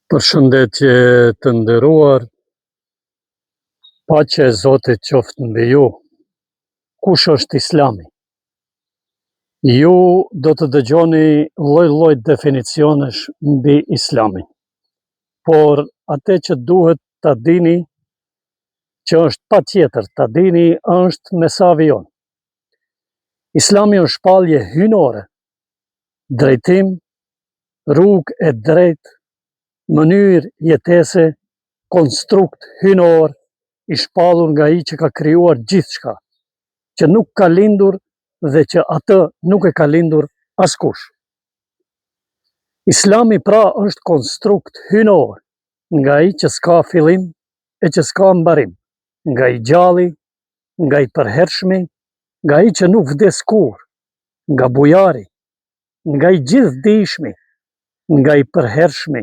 Përshëndetje të nderuar, paqja e Zotit qoftë mbi ju. Kush është Islami? Ju do të dëgjoni lloj-lloj definicionesh mbi Islamin. Por atë që duhet ta dini, që është patjetër ta dini, është me sa vijon. Islami është shpallje hyjnore, drejtim, rrugë e drejtë, mënyrë jetese, konstrukt hyjnor i shpallur nga ai që ka krijuar gjithçka, që nuk ka lindur dhe që atë nuk e ka lindur askush. Islami pra është konstrukt hyjnor nga ai që s'ka fillim e që s'ka mbarim, nga i gjalli, nga i përhershmi, nga ai që nuk vdes kurrë, nga bujari, nga i gjithëdijshmi, nga i përhershmi,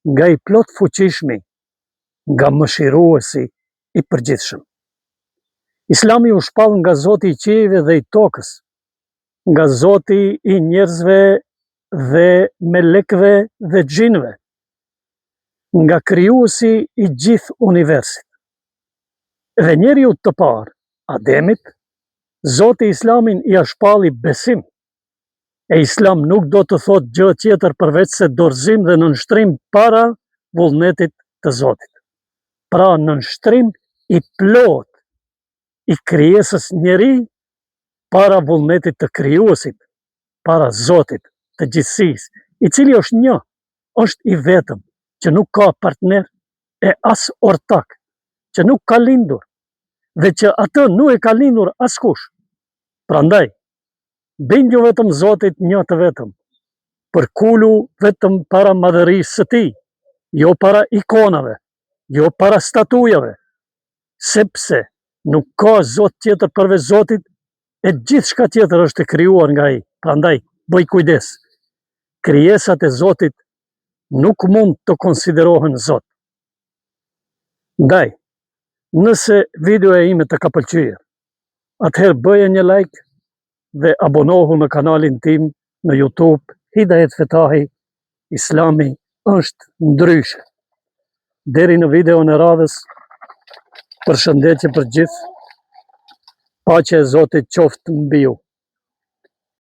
nga i plotfuqishmi, nga mëshiruesi i përgjithshëm. Islami u shpall nga Zoti i qiejve dhe i tokës, nga Zoti i njerëzve dhe melekëve dhe xhinëve, nga krijuesi i gjithë universit. Dhe njeriut të parë, Ademit, Zoti Islamin ia shpalli besim, E Islam nuk do të thotë gjë tjetër përveçse dorëzim dhe nënshtrim para vullnetit të Zotit. Pra nënshtrim i plotë i krijesës njeri para vullnetit të krijuesit, para Zotit të gjithësisë, i cili është një, është i vetëm, që nuk ka partner e as ortak, që nuk ka lindur dhe që atë nuk e ka lindur askush. Prandaj, Bindju vetëm Zotit një të vetëm. Përkulu vetëm para madhërisë së tij, jo para ikonave, jo para statujave, sepse nuk ka Zot tjetër përveç Zotit e gjithçka tjetër është e krijuar nga ai. Prandaj, bëj kujdes. Krijesat e Zotit nuk mund të konsiderohen Zot. Ndaj, nëse videoja ime të ka pëlqyer, atëherë bëje një like dhe abonohu në kanalin tim në YouTube Hidajet Fetahi Islami është ndryshe. Deri në videon e radhës, përshëndetje për gjithë, paqja e Zotit qoftë mbi ju.